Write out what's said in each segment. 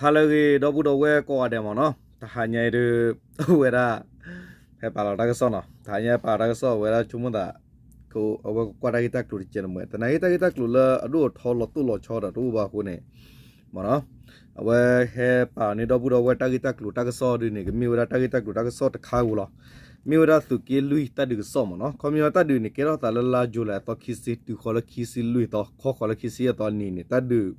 ဟါလၢအဂ့ၤ ဒီပုၢ်ဒီဝဲၢ်ကိးဂၤဒဲးမ့ၢ်နီၤ, တဟါညါအံၤဒုး အဝဲဒၣ် ဟဲပာ်လီၤတၢ်ကစီၣ်နီၤ, တဟါညါပာ်လီၤတၢ်ကစီၣ် အဝဲဒၣ်ဆိကမိၣ်သး အဝဲကကွၢ်တၢ်ဂ့ၢ်တၢ်ကျိၤတကဲးန့ၣ်မ့ၢ် သနာ်က့တၢ်ဂ့ၢ်တၢ်ကျိၤလၢအဒိၣ်အထီလီၤတိၢ်လီၤဆီဒီးတအိၣ်ဘၣ်အဃိန့ၣ် မ့ၢ်နီၤ, အဝဲဟဲပာ်န့ၢ်ဒီပုၢ်ဒီဝဲၢ်တၢ်ဂ့ၢ်တၢ်ကျိၤတၢ်ကစီၣ်ဒုးန့ၣ် ကမ့ၢ်ဝဲဒၣ်တၢ်ဂ့ၢ်တၢ်ကျိၤတၢ်ကစီၣ်တခါဧိၤလီၤ. မ့ၢ်ဝဲဒၣ်သုးက့လွံၢ်တၢ်ဒုးကစီၣ်မ့ၢ်နီၤ, ခီပညီတၢ်ဒုးန့ၣ် ကဲထီၣ်သးလၢလါယူၤလံအသီခံဆံ တုၤဃီၤလၢခံဆံလွံၢ်သီ ခီဃီၤလၢခံဆံယဲၢ်သီနံၤန့ၣ် တၢ်ဒုး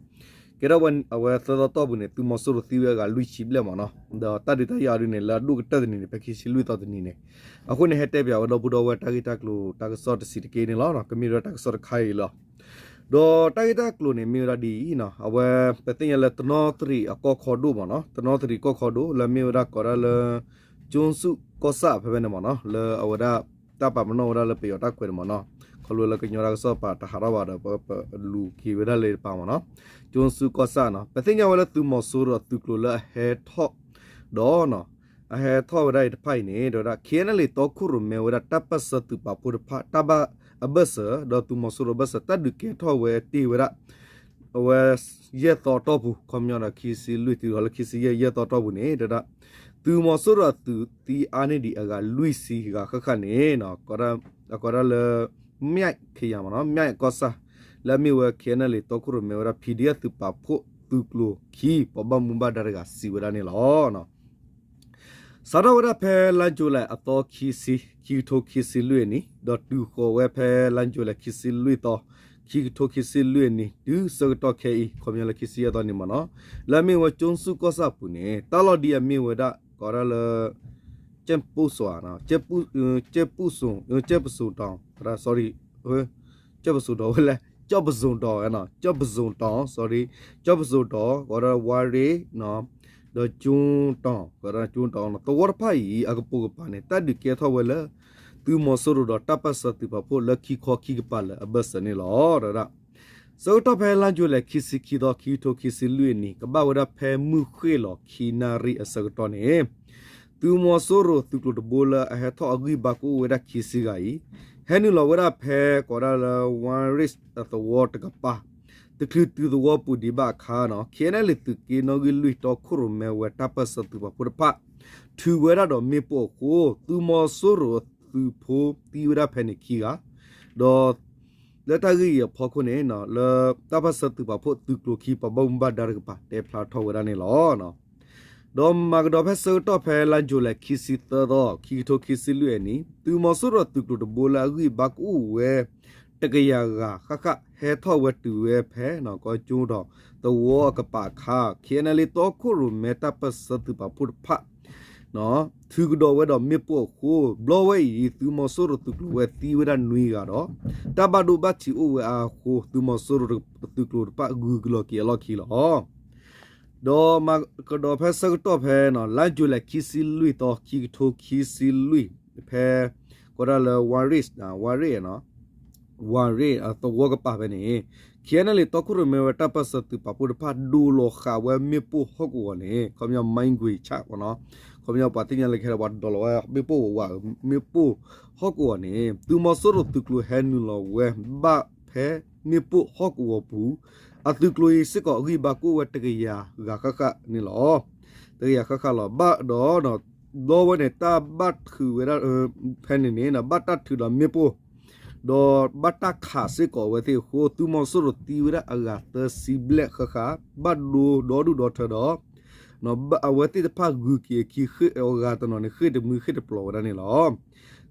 ကဲထီၣ်ဝဲအဝဲသၢသီတီၢ်ပူၤန့ၣ် သုးမီၤစိရိၤသံဝဲအဂၤလွံၢ်ဆံဘျဲၣ်မ့ၢ်နီၤ, ဒီးတၢ်ဒုးတၢ်ယၤဒုးန့ၣ် လၢအဒိၣ်ကတၢၢ်တနံၤန့ၣ် ဖဲခံဆံလွံၢ်သီတနံၤန့ၣ်, အဃိန့ၣ် ဟဲတဲပၠးဝဲဒီပုၢ်ဒီဝဲၢ်တၢ်ဂ့ၢ်တၢ်ကျိၤတၢ်ကစီၣ်တဆံးတက့ၢ်န့ၣ်လီၤ. ကမ့ၢ်ဝဲဒၣ်တၢ်ကစီၣ်တခါအံၤလီၤ. ဒီးတၢ်ဂ့ၢ်တၢ်ကျိၤန့ၣ် မ့ၢ်ဝဲဒၣ်ဒ်အံၤနီၤ, အဝဲ ပသ့ၣ်ညါလၢတနီသရံၣ်အကီၢ်ခီဒိၣ်မ့ၢ်နီၤ, တနီသရံၣ်ကီၢ်ခီဒိၣ် လၢမ့ၢ်ဝဲဒၣ်ကိးဒၣ်လၢ ကၠိစူၣ်ကီၢ်ဆၣ်ဖဲဖဲန့ၣ်မ့ၢ်နီၤ, လၢအဝဲဒၣ် တၢ်ပာ်ပနီၣ်ဝဲဒၣ်လၢပယီၤတၢ်ခွဲးန့ၣ်မ့ၢ်နီၤ, ခီဖျိလၢကညီတၢ်ကစီၣ်ပာ်တဟးထီၣ်ဘၣ်ဒီး ပလူၤက့ၤဝဲဒၣ်လၢတပၤမ့ၢ်နီၤ, ကၠိစူၣ်ကီၢ်ဆၣ်နီၤ, ပသ့ၣ်ညါဝဲလၢသုးမီၤစိရိၤအသုးကျိၤလၢအဟဲထီၣ် ဒီး အဟဲထီၣ်ဝဲဒၣ်အံၤတဖၣ်အံၤန့ၣ် ဒီးဝဲဒၣ် ခ့ၣ်အဲၣ်အၣ်လ့ၣ်တီခိၣ်ရိၣ်မဲဝဲဒၣ်တၢ်ပၢၢ်ဆၢသုးပာ်ဖှိၣ်တဖၣ် တၢ်ဘၣ်အဘၢၣ်စၢၤ ဒီးသုးမီၤစိရိၤအဘၢၣ်စၢၤ တၢ်ဒုးကဲထီၣ်ဝဲတ့ၢ်ဝဲဒၣ် အဝဲ ယဲၢ်သီအတီၢ်ပူၤ ခီပညီဒီးခံဆံလွံၢ်တုၤဃီၤလၢခံဆံယဲၢ် ယဲၢ်သီအတီၢ်ပူၤန့ၣ် ဒီးဝဲဒၣ် သုးမီၤစိရိၤအသုးသံအါန့ၢ်ဒံးအဂၤလွံၢ်ဆံဂၤဃၣ်ဃၣ်န့ၣ် ကိးဒၣ်လၢ မၠဲၣ်ခယၤမ့ၢ်နီၤ, မၠဲၣ်ကီၢ်ဆၣ် လၢအမ့ၢ်ဝဲ ခ့ၣ်အဲၣ်အၣ်လ့ၣ်တီခိၣ်ရိၣ်မဲဝဲဒၣ် PDF သုးပာ်ဖှိၣ်သုးကျိၤခံ ပှၤဘၣ်မူဘၣ်ဒါတဂၤစံးဝဲဒၣ်န့ၣ်လီၤ. စးထီၣ်ဝဲဒၣ်ဖဲလါယူၤလံအသီခံဆံ ခံကထိခံဆံလွံၢ်အနံၤ ဒီးတုၤဃီၤဝဲဖဲလါယူၤလံခံဆံလွံၢ်သီ ခံကထိခံဆံလွံၢ်အနံၤ တုၤဆၢကတီၢ်ခဲအံၤ ခီပညီလၢခံဆံယဲၢ်သီနံၤမ့ၢ်နီၤ, လၢအမ့ၢ်ဝဲကၠိစူၣ်ကီၢ်ဆၣ်အပူၤန့ၣ် တၢ်လီၢ်ဒ်အမ့ၢ်ဝဲဒၣ် ကိးဒၣ်လၢ ကၠဲၣ်ပူၣ်စိ ကၠဲၣ်ပူၣ်စိ ကၠဲၣ်ပူၣ်စိတီၤ sorry ကၠဲၣ်ပူၣ်စိတီၤဝဲလဲၣ် ကၠဲၣ်ပူၣ်စိတီၤ sorry ကၠဲၣ်ပူၣ်စိတီၤ ကိးဒၣ်ဝါရ့ၣ် ဒီးကၠိတီၤ ကိးဒၣ်ကၠိတီၤ သဝီတဖၣ်အံၤ အကပိာ်ကပၤန့ၣ် တၢ်ဒုးကဲထီၣ်ဝဲလၢ သုးမီၤစိရိၤဒီးတၢ်ပၢၢ်ဆၢသုးပာ်ဖှိၣ်လၢခံခီခံကပၤလၢအဘၢၣ်စၢၤန့ၣ်လီၤ. ဒီးဝဲဒၣ် ဆၢကတီၢ်ဖဲလါယူၤလံခံဆံခံသီ ခံကထိခံဆံလွံၢ်အနံၤ ကဘၣ်ဝဲဒၣ်ဖဲမုၢ်ဃ့ၢ်လီၤခံနၣ်ရံၣ်အဆၢကတီၢ်န့ၣ် သုးမီၤစိရိၤသုးကျိၤတဘိလၢအဟဲထီၣ်အဂံၢ်ဘါကအိၣ်ဝဲဒၣ်ခံဆံဂၤအံၤ ဟဲနုာ်လီၤဝဲဒၣ်ဖဲကိးဒၣ်လၢ ဝါရ့ၣ်အသဝီတကပၤ တချုးတုၤသဝီပူၤဒံးဘၣ်အခါနီၤ ခ့ၣ်အဲၣ်အၣ်လ့ၣ်သုးက့နီၣ်ဂံၢ်လွံၢ်တီခိၣ်ရိၣ်မဲဝဲတၢ်ပၢၢ်ဆၢသုးပာ်ဖှိၣ်တဖၣ် ထုးဝဲဒၣ်ဒီးမ့ၣ်ပိၢ်အဃိ သုးမီၤစိရိၤအသုးဖိသံဝဲဒၣ်ဖဲန့ၣ်ခံဂၤ ဒီး လၢတၢ်ဂ့ၢ်အံၤအဖီခိၣ်န့ၣ် လၢတၢ်ပၢၢ်ဆၢသုးပာ်ဖှိၣ်သုးကျိၤခံ ပှၤဘၣ်မူဘၣ်ဒါတကပၤ တဲဖျါထီၣ်ဝဲဒၣ်န့ၣ်လီၤ. ဒီးမၤကဒီးဖဲဆၢကတီၢ်ဖဲလါယူၤလံခံဆံသၢသီ ခံကထိခံဆံလွံၢ်အနံၤ သုးမီၤစိရိၤသုးကျိၤတဘိလၢအဂံၢ်ဘါကအိၣ်ဝဲ တကယၤဂၤဃၣ်ဃၣ် ဟဲထီၣ်ဝဲတုၤဝဲဖဲ ကီကၠိတီၤသဝီအကပၤအခါ ခ့ၣ်အဲၣ်အၣ်လ့ၣ်တီခိၣ်ရိၣ်မဲတၢ်ပၢၢ်ဆၢသုးပာ်ဖှိၣ်တဖၣ် ထုးကဒီးဝဲဒီးမ့ၣ်ပိၢ်အဃိ ဘျီဝဲအံၤ သုးမီၤစိရိၤသုးကျိၤဝဲသံဝဲဒၣ်နွံဂၤဒီး တၢ်ဘၣ်ဒိဘၣ်ထံးအိၣ်ဝဲအါအဃိ သုးမီၤစိရိၤသုးကျိၤတဖၣ်ဂုၤကလီၤက့ၤအလီၢ်ခံလီၤ. ဒီးမၤကဒီးဖဲဆၢကတီၢ်ဖဲ လါယူၤလံခံဆံလွံၢ်သီ ခံကထိခံဆံလွံၢ် ဖဲ ကိးဒၣ်လၢ ဝါရ့ၣ် ဝါရ့ၣ် ဝါရ့ၣ်အသဝီကပၤဖဲန့ၣ် ခ့ၣ်အဲၣ်အၣ်လ့ၣ်တီခိၣ်ရိၣ်မဲဝဲတၢ်ပၢၢ်ဆၢသုးပာ်ဖှိၣ်တဖၣ် ဒိးလီၤဃာ်ဝဲမ့ၣ်ပိၢ်ဟီၣ်ကဝီၤန့ၣ် ခီပညီ mine grid ခီပညီပှၤသ့ၣ်ညါလၢကဟဲဒီးပှၤဒိးလီၤဝဲမ့ၣ်ပိၢ်ဝး မ့ၣ်ပိၢ်ဟီၣ်ကဝီၤန့ၣ် သုးမီၤစိရိၤသုးကျိၤဟဲနုာ်လီၤဝဲဘၣ်ဖဲမ့ၣ်ပိၢ်ဟီၣ်ကဝီၤပူၤ အသုးကျိၤအံၤစ့ၢ်ကီးအဂံၢ်ဘါကအိၣ်ဝဲတကယၤဂၤဃၣ်ဃၣ်န့ၣ်လီၤ. တကယၤဃၣ်ဃၣ်လီၤ. ဘၣ်ဒီး ဘျီဝဲန့ၣ် တၢ်ဘၣ်ထုးဝဲဒၣ် ဖဲန့ၣ်န့ၣ် ဘၣ်တၢ်ထုးဒီးမ့ၣ်ပိၢ် ဒီးဘၣ်တၢ်ခးစ့ၢ်ကီးအဝဲသ့ၣ်အဃိ သုးမီၤစိရိၤသံဝဲဒၣ်အဂၤသၢဆံဘျဲၣ်ဃၣ်ဃၣ် ဘၣ်ဒိဒီဒူၣ်ဒီထၢဒီး အဝဲသ့ၣ်တဖၣ်ဂုၤက့ၤအခံ ဃ့ၢ်အဂၤတနီၤန့ၣ် ဃ့ၢ်တမှံဃ့ၢ်တပျီၤဝဲဒၣ်န့ၣ်လီၤ.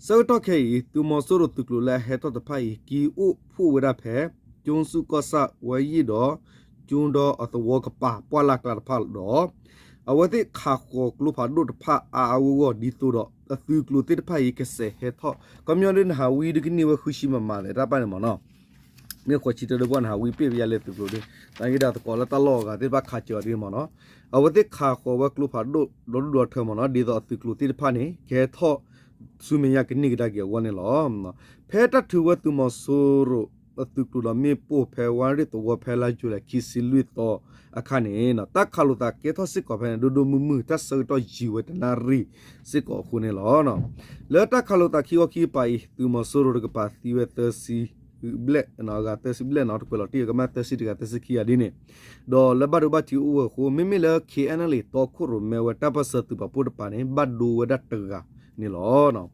ဆၢကတီၢ်ခဲအံၤ သုးမီၤစိရိၤသုးကျိၤလၢအဟဲထီၣ်တဖၣ်အံၤ က့ၤအိၣ်ဖှိၣ်ဝဲဒၣ်ဖဲ ကၠိစူၣ်ကီၢ်ဆၣ်ဝဲယံာ်ဒီး ကၠိဒီအသဝီကပၤ ပှၢ်လၢ်ကျါတဖၣ်ဒီး အဝဲသ့ၣ်ခးဃီၤကျိဖးဒိၣ်တဖၣ်အါအါဂီၢ်ဂီၢ် ဒ်သိးဒီးအသုးကျိၤသ့ၣ်တဖၣ်အံၤကစဲးဟဲထီၣ် ခီပညီဒ်နဟးဝံဒ်ကန့ၢ်ဝဲဃုဆံမမးသဲးတၢ်ပၢ်န့ၣ်မ့ၢ်နီၤ မ့ၢ်ဃိးဆံတၢ်ဒုးပှၢ်နဟးဝံပ့ၢ်ပယါလၢသုးကျိၤဒ် သနာ်က့ဒီးသကိးလၢတၢ်လီၢ်အဂၤသ့ၣ်တဖၣ်ခးစၢၤအီၤဒ်မ့ၢ်နီၤ အဝဲသ့ၣ်ခးဃီၤဝဲကျိဖးဒိၣ်ဒီဒူၣ်ဒီထၢမ့ၢ်နီၤ ဒ်သိးအသုးကျိၤသ့ၣ်တဖၣ်န့ၣ် ကဟဲထီၣ်ဆူမဲာ်ညါကန့ၢ်ကဒါက့ၤအဂီၢ်န့ၣ်လီၤ. ဖဲတၢ်ထုးဝဲသုးမီၤစိရိၤအသုးကျိၤဒီးမ့ၣ်ပိၢ်ဖဲဝါရ့ၣ်သဝီဖဲလါယူၤလံခံဆံလွံၢ်သီအခါန့ၣ် တၢ်ခးလိာ်သးကဲထီၣ်စ့ၢ်ကီးဖဲန့ၣ် ဒိၣ်ဒိၣ်မုၢ်မုၢ် တၢ်ဆၢကတီၢ်ယံာ်ဝဲတနၣ်ရံၣ်စ့ၢ်ကီးအဃိန့ၣ်လီၤ. လၢတၢ်ခးလိာ်သးခံခီခံကပၤအံၤ သုးမီၤစိရိၤတကပၤသံဝဲသၢဆံ ဘျဲၣ်, အဂၤသၢဆံဘျဲၣ်နီၤ, တကွဲးလီၤတံၢ်အကမၣ်သၢဆံတဂၤသၢဆံခံဂၤဒ်န့ၣ်, ဒီးလၢဘၣ်ဒိဘၣ်ထံးအိၣ်ဝဲအဃိ မ့မ့ၢ်လၢ KNLA တီခိၣ်ရိၣ်မဲဝဲတၢ်ပၢၢ်ဆၢသုးပာ်ဖှိၣ်တပၤန့ၣ် ဘၣ်ဒိဝဲဒၣ်တဂၤန့ၣ်လီၤ.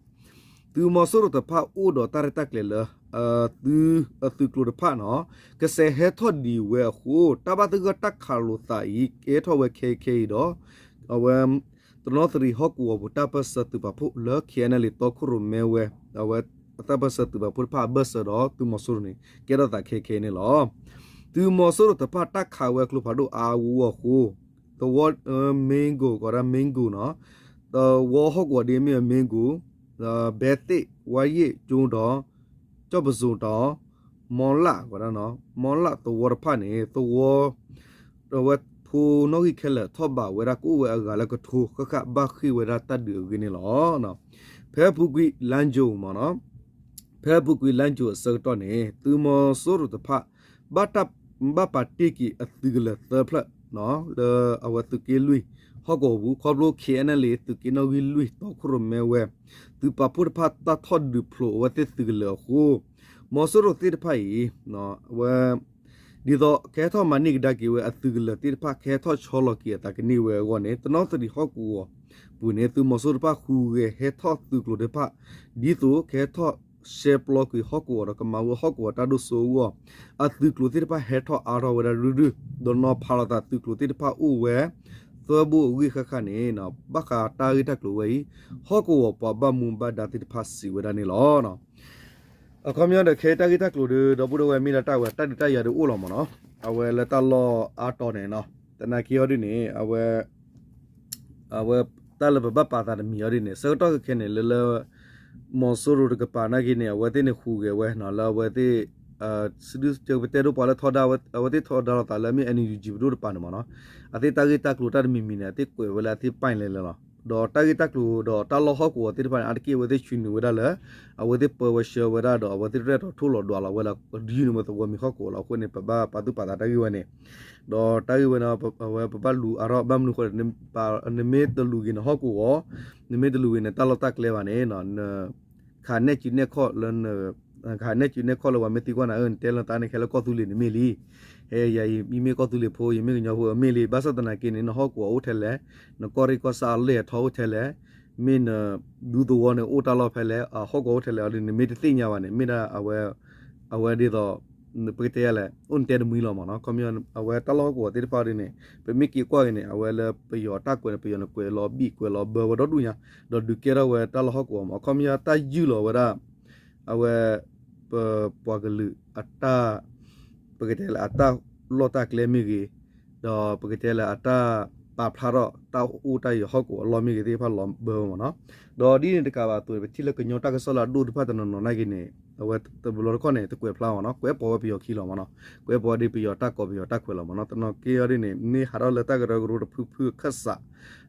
သုးမီၤစိရိၤတဖၣ်အိၣ်ဒီးတၢ်ရဲၣ်တၢ်ကျဲၤလၢ သုးအသုးကျိၤတဖၣ်နီၤ ကစဲးဟဲထီၣ်ဒံးဝဲအဃိ တၢ်ဘၣ်သဂၢၢ်တၢ်ခးလိာ်သးအံၤ ကဲထီၣ်ဝဲခဲအံၤခဲအံၤဒီး အဝဲ တနီသရံၣ်ဟီၣ်ကဝီၤပူၤ တၢ်ပၢၢ်ဆၢသုးပာ်ဖှိၣ်လၢ KNLA တီခိၣ်ရိၣ်မဲဝဲ အဝဲ တၢ်ပၢၢ်ဆၢသုးပာ်ဖှိၣ်တဖၣ်အဘၢၣ်စၢၤဒီးသုးမီၤစိရိၤန့ၣ် ကဲထီၣ်သးခဲခဲအံၤန့ၣ်လီၤ. သုးမီၤစိရိၤတဖၣ်တၢ်ခးဝဲအကျိဖးဒိၣ်အါအါဂီၢ်ဂီၢ်အဃိ သဝီ မ့ၣ်ကိၤ ကီးဒၣ် မ့ၣ်ကိၤနီၤ သဝီဟီၣ်ကဝီၤဒ်အမ့ၢ်အမ့ၣ်ကိၤ ဘဲသ့ၣ် ဝါယ့ၣ်ကၠိဒီး ကၠီၣ်ပစိၤတီၤ မီလၣ် ကီးဒၣ်နီၤ မီလၣ်သဝီတဖၣ်န့ၣ် သဝီ အဝဲဖိနီၣ်ဂံၢ်ခဲလၢာ်ထီၣ်ဘးဝဲဒၣ်ကအိၣ်ဝဲအဂၤလၢကထိ ဃၣ်ဃၣ်ဘၣ်ဃ့ၢ်ဝဲဒၣ်တၢ်ဒုးအဂ့ၢ်န့ၣ်လီၤ. ဖဲအပူၤကွံာ်လါယူၤမ့ၢ်နီၤ ဖဲအပူၤကွံာ်လါယူၤအဆၢကတီၢ်န့ၣ် သုးမီၤစိရိၤတဖၣ် ဘၣ်တၢ် ဘၣ်ပာ်တ့ၢ်က့ၤအသုးကလၢၤသၢဖျၢၣ် လၢအဝဲသုးက့လွံၢ်ဟီၣ်ကဝီၤပူၤ ခီဖျိ KNLA သုးက့နီၣ်ဂံၢ်လွံၢ် တီခိၣ်ရိၣ်မဲဝဲ သုးပာ်ဖှိၣ်တဖၣ်တၢ်ထီၣ်ဒုးဖျိးအဝဲသ့ၣ်သုးကလၢၤအဃိ မီၤစိရိၤသ့ၣ်တဖၣ်အံၤ အဝဲ ဒ်သိးကဟဲထီၣ်မၤန့ၢ်ကဒါက့ၤဝဲအသုးကလၢၤသ့ၣ်တဖၣ် ကဟဲထီၣ်ဆီလီၤက့ၤအသးကန့ၢ်ဝဲအဂီၢ်န့ၣ် တနီသရံၣ်ဟီၣ်ကဝီၤပူၤန့ၣ် သုးမီၤစိရိၤတဖၣ်ဟူးဂဲၤဟဲထီၣ်သုးကျိၤသ့ၣ်တဖၣ် ဒ်သိးကဟဲထီၣ်ရှဲပျီကွံာ်ဟီၣ်ကဝီၤဒီး ကမၤဝဲဟီၣ်ကဝီၤတၢ်ဒိၣ်စိအဂီၢ် အသုးကျိၤသ့ၣ်တဖၣ်ဟဲထီၣ်အါထီၣ်ဝဲဒၣ်ရုၢ်ရုၢ် ဒီးနီၤဖးလိာ်သးသုးကျိၤသ့ၣ်တဖၣ်အိၣ်ဝဲ သၢဘိအဂ့ၢ်ဃၣ်ဃၣ်န့ၣ် ဘၣ်ဃးတၢ်ဂ့ၢ်တၢ်ကျိၤဝဲအံၤ ဟီၣ်ကဝီၤပှၤဘၣ်မူဘၣ်ဒါသ့ၣ်တဖၣ်စံးဝဲဒၣ်န့ၣ်လီၤ. အခီပညီဒီး ခဲအံၤတၢ်ဂ့ၢ်တၢ်ကျိၤဒီး ဒီပုၢ်ဒီဝဲၢ်မ့ၢ်ဒၣ်တၢ်ဝဲ တၢ်ဒုးတၢ်ယၤဒုးအိၣ်လီၤမ့ၢ်နီၤ, အဝဲလၢတၢ်လီၢ်အါတီၤန့ၣ်နီၤ, သနာ်က့အီၤဒ်န့ၣ် အဝဲ အဝဲတၢ်လၢပဘၣ်ပာ်သးတမံၤအီၤဒ်န့ၣ် ဆၢကတီၢ်ခဲခဲန့ၣ် လၢလၢ မီၤစိရိၤတကပၤနာ်က့န့ၣ် အဝဲသ့ၣ်န့ၣ်ဟူးဂဲၤဝဲနီၤ လၢအဝဲသ့ၣ် စံးဒုးပတဲဒိပှၤလၢထီဒါ အဝဲသ့ၣ်ထီဒါလိာ်သးလၢအမ့ၢ် NUG ပဒိၣ်တပၤန့ၣ်မ့ၢ်နီၤ, အသ့ၣ်တၢ်ဂ့ၢ်တၢ်ကျိၤတၢ်တမံၤမံၤန့ၣ် အသ့ၣ်ကွဲးဝဲလၢအသ့ၣ်ပၢၢ်လဲၣ်လဲၣ်လီၤ. ဒီးတၢ်ဂ့ၢ်တၢ်ကျိၤဒီးတၢ်လီၢ်ဟီၣ်ကဝီၤသ့ၣ်တဖၣ်န့ၣ် အါတက့ၢ်အဝဲသ့ၣ်ဆှၢနုာ်ဝဲဒၣ်လၢ အဝဲသ့ၣ်ပၢဝဲဆှၢဝဲဒၣ်ဒီး အဝဲသ့ၣ်ရဲၣ်တီၤထိၣ်လီၤဒွးလီၤဝဲလၢ ဒုးယုၢ်န့ၢ်ဝဲသဝီမံၤဟီၣ်ကဝီၤလီၤ. အဃိန့ၣ် ပဘၣ်ပာ်သူၣ်ပာ်သးတၢ်ဂ့ၢ်ဝဲန့ၣ်, ဒီးတၢ်ဂ့ၢ်ဝဲန့ၣ် အဝဲပဘၣ်လူၤအါထီၣ်ဘၣ်မနုၤအဃိ နမ့ၢ်တလူၤဂ့ၤနဟီၣ်ကဝီၤ, နမ့ၢ်တလူၤဂ့ၤနတၢ်လီၢ်တၢ်ကျဲဘၣ်န့ၣ် ခးနဲၣ်စုနဲၣ်ခီၣ်လၢ ခးနဲၣ်စုနဲၣ်ခီၣ်လၢပှၤမ့ၢ်သံကွၢ်နၤ အၢ နတဲလီၤသးန့ၣ် ခဲလၢာ်ကီၢ်သူလ့ၤန့ၣ်မ့ၢ်လံ, ဟဲယၤအံၤ ယမ့ၢ်ကီၢ်သူလ့ၤဖိ ယမ့ၢ်ကညီဖိအမ့ၢ်လံ, ဘၣ်ဆၣ်သနာ်က့န့ၣ် နဟီၣ်ကဝီၤအိၣ်ထဲလဲၣ်, နကီၢ်ရ့ၣ်ကီၢ်ဆၣ်အလီၢ်အထီအိၣ်ထဲလဲၣ်, မ့ၢ်နဒူသဝီန့ၣ်အိၣ်တၢ်လီၢ်ဖဲလဲၣ်, အဟီၣ်ကဝီၤအိၣ်ထဲလဲၣ်အီၤဒ်န့ၣ် မ့ၢ်တသ့ၣ်ညါဘၣ်န့ၣ် မ့ၢ်ဒၣ်အဝဲ အဝဲဒ်သိး ပကတဲယၤလဲၣ် အိၣ်နတဲတမှံလီၤမ့ၢ်နီၤ. ခီပညီ အဝဲတၢ်လီၢ်ဟီၣ်ကဝီၤသ့ၣ်တဖၣ်ဒ်န့ၣ် ပမ့ၢ်က့ၤကွၢ်က့ၤန့ၣ် အဝဲလၢပယီၤတၢ်ကွဲးန့ၣ် ပယီၤန့ၣ်ကွဲးလီၤဘံၣ်ကွဲးလီၤဘၢဝဲဒီဒူၣ်ညါ, ဒီးဒုးကဲထီၣ်ဝဲတၢ်လီၢ်ဟီၣ်ကဝီၤမ့ၢ် အခီပညီတၢ်ယုၢ်လီၤဝဲဒၣ် အဝဲ ပ ပှၤကလုာ်အတၢ် ပကတဲလၢအတၢ်လီၢ်တၢ်ကျဲမ့ၢ်ဂ့ၤ, ဒီးပကတဲလၢအတၢ်ပာ်ဖျါထီၣ်တၢ်အိၣ်တၢ်ယံၤဟီၣ်ကဝီၤအလီၢ်မ့ၢ်ဂ့ၤသ့ၣ်တဖၣ်လီၤဘၢဝဲမ့ၢ်နီၤ. ဒီးဒ်န့ၣ်တကးဘၣ်အသိးန့ၣ် ပထံၣ်လၢကညီတၢ်ကစီၣ်လၢအဒိၣ်တဖၣ်တနီၤနီၤနာ်က့န့ၣ် အဝဲတဘျီတခီၣ်န့ၣ် တကွဲးဖျါမ့ၢ်နီၤ, ကွဲးပိာ်ဝဲပယီၤခံလီၤမ့ၢ်နီၤ, ကွဲးပိာ်ဝဲဒ်ပယီၤတၢ်ကိးပယီၤတၢ်ခွဲးလီၤမ့ၢ်နီၤ. တနီၤက့အီၤဒ်န့ၣ် မ့ၢ်ဟးထီၣ်လၢတၢ်ကရၢကရိတဖုဖုအခၢၣ်စး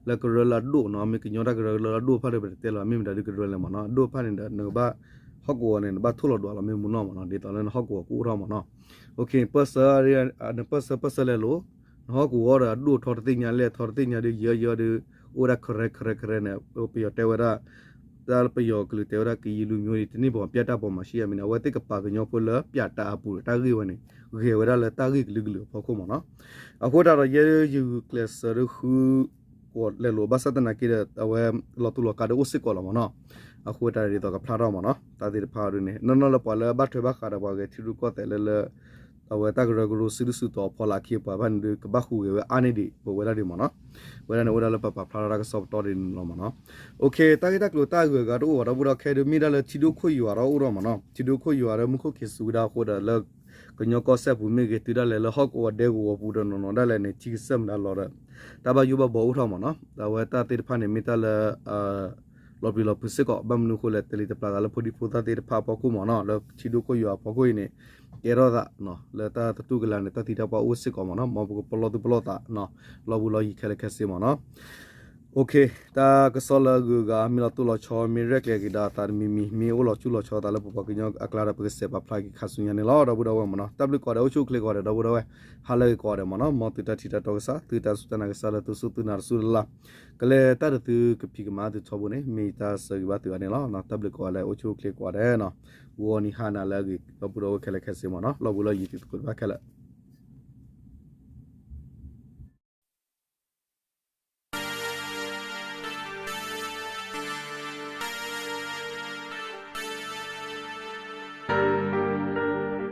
လၢကရၢလၢအဒိၣ်နီၤ, မ့ၢ်ကညီတၢ်ကရၢကရိလၢအဒိၣ်တဖၣ်ဒီး ပတတဲလီၤ မ့ၢ်မတၤဒုကရၢလဲၣ်မ့ၢ်နီၤ, အဒိၣ်တဖၣ်န့ၣ်ဒီး နကဘၣ် ဟီၣ်ကဝီၤန့ၣ် နဘၣ်ထိၣ်လီၤဒွးလီၤမ့ၢ်မူနီၢ်မ့ၢ်နီၤ, ဒ်သိးလၢနဟီၣ်ကဝီၤကအိၣ်ထီၣ်မ့ၢ်နီၤ. ပၢၢ်ဆၢ နပၢၢ်ဆၢပၢၢ်ဆၢလဲၤလိာ်, နဟီၣ်ကဝီၤဒီးအဒိၣ်ထီၣ်တသ့ၣ်ညါလဲၣ်ထီၣ်တသ့ၣ်ညါဒီး ယဲယဲဒီး အိၣ်ဝဲဒၣ်ကရဲကရဲကရဲန့ၣ် ပယီၤတဲဝဲဒၣ် တၢ်ပယီၤကလုာ်တဲဝဲဒၣ် ကရင်လူမျိုး တန့ၢ်ပိာ်ပြတၢ်ပိာ်မၤရှံအမံၤန့ၣ် အဝဲသ့ၣ်ကပာ်ကညီဖိလၢပြတၢ်အပူၤဒီး တၢ်ဂ့ၢ်ဝဲန့ၣ် ဂဲၤဝဲဒၣ်လၢတၢ်ဂ့ၢ်ကလုာ်ကလုာ်အဖီခိၣ်မ့ၢ်နီၤ. အဃိသတးဒီး ယဲယဂုာ်ကျဲးစၢးဒီးဃု ကွီၢ်လဲၤလိာ်ဘၣ်ဆၣ်သနာ်က့ဒီး အဝဲလီၤတူာ်လီၤကာ်ဒီးအိၣ်စ့ၢ်ကီးလီၤမ့ၢ်နီၤ. အဃိသတးဒ်သိးကဖျါထီၣ်မ့ၢ်နီၤ တၢ်သ့ၣ်တဖၣ်အီၤဒ်န့ၣ် နီၢ်နီၢ်လၢပှၤလၢအဘၣ်ထွဲဘၣ်ဃးဒီးပှၤဂဲၤထံရူၢ်ကီၢ်သဲးလၢလၢ အဝဲတၢ်ကရၢကရိစုဒုၣ်စုတီၤအဖီလာ်အခ့အပှၤဘၣ်န့ၣ်ဒီး ကဘၣ်ဟူးဂဲၤဝဲအါန့ၢ်ဒံးပဝဲဒၣ်ဒ်မ့ၢ်နီၤ. ဝဲဒၣ်န့ၣ်အိၣ်ဒၣ်လၢပပာ်ဖျါထီၣ်တၢ်ကစီၣ်ပတီၢ်ဒ်န့ၣ်လီၤမ့ၢ်နီၤ. တၢ်ဂ့ၢ်တၢ်ကျိၤတၢ်ဂုၤအဂၤတအိၣ်ဘၣ်ဒီပုၢ်ဒီဝဲၢ်ခဲဒုးမ့ၢ်ဒၣ်လၢထံဒိၣ်ခိၣ်ယွၤဒီးအိၣ်ထီၣ်မ့ၢ်နီၤ. ထံဒိၣ်ခိၣ်ယွၤဒီးမူခိၣ်က့ၤစူၤဝဲဒၣ်အဃိဒီးလၢ ကညီကီၢ်စဲၣ်ပူၤမ့ၢ်ဂ့ၤ တုၤဒၣ်လဲာ်လၢဟီၣ်ကဝီၤဒဲကဝီၤပူၤဒီးနီၢ်နီၢ်ဒၣ်လဲာ်န့ၣ် ထံကစၢၢ်မတၤလီၤဒီး တၢ်ဘၣ်ယိၣ်ဘၣ်ဘှီအိၣ်ထီၣ်မ့ၢ်နီၤ. အဝဲတၢ်သ့ၣ်တဖၣ်န့ၣ် မ့ၢ်တၢ်လၢ လီၤပျံၤလီၤဖုးစ့ၢ်ကီး ဘၣ်မနုၤအဃိလဲၣ် တလံၤတပျၢ်သးလၢဖိဒံဖိသၣ်သ့ၣ်တဖၣ်အဖီခိၣ်မ့ၢ်နီၤ လၢထံဒိၣ်ခိၣ်ယွၤအဖီခိၣ်အံၤန့ၣ် ကဲထီၣ်သး လၢတၢ်သတူၢ်ကလာ်န့ၣ် တၢ်သံတၢ်ပှၢ်အိၣ်စ့ၢ်ကီးမ့ၢ်နီၤ. မ်ပကပလီၢ်သူၣ်ပလီၢ်သး လီၢ်ဘူးလီၢ်ယံၤခဲလၢာ်ခဲဆ့မ့ၢ်နီၤ. တၢ်ကစီၣ်လၢအဂုၤအဂၤ မ့ၢ်လီၤတိၢ်လီၤဆီ မ့ၢ်ရဲၣ်ကျဲၤက့ၤဒီးအသးတမံၤမံၤ မ့ၢ်အိၣ်လီၤဆူၣ်လီၤဆီသးလၢပပှၤကညီအကျါဒီး ပကစဲးပာ်ဖျါက့ၤခါဆူညါန့ၣ်လီၤ ဒီပုၢ်ဒီဝဲၢ်မ့ၢ်နီၤ. တၢ်ဘျုးကိးဂၤဒဲး အိၣ်ဆူၣ်အိၣ်ချ့ကိးဂၤဒဲး ဒီပုၢ်ဒီဝဲၢ် ဟါလၢအဂ့ၤကိးဂၤဒဲးမ့ၢ်နီၤ. မ်သုတၢ်ထံၣ်တၢ်တီကစၢ် သုတၢ်စူၢ်တၢ်နာ်ကစၢ်လၢသုစူၢ်သုနာ်တစူၢ်တလၢ် ကလဲၤတၢ်ဒီးသုကဖံးကမၤသုထီဘိန့ၣ် မ့ၢ်ယတၢ်ဆၢဂ့ၤဘၣ်သုဂၤန့ၣ်လီၤ. တၢ်ဘျုးကိးဂၤဒဲး အိၣ်ဆူၣ်အိၣ်ချ့ကိးဂၤဒဲးနီၤ. ဂီၤနံၤဟါနၤလၢအဂ့ၤ ဒီပုၢ်ဒီဝဲၢ်ခဲလၢာ်ခဲဆ့မ့ၢ်နီၤ. လီၢ်ဘှံးလီၢ်ယံၤသုသကိးတဖၣ်ခဲလၢာ်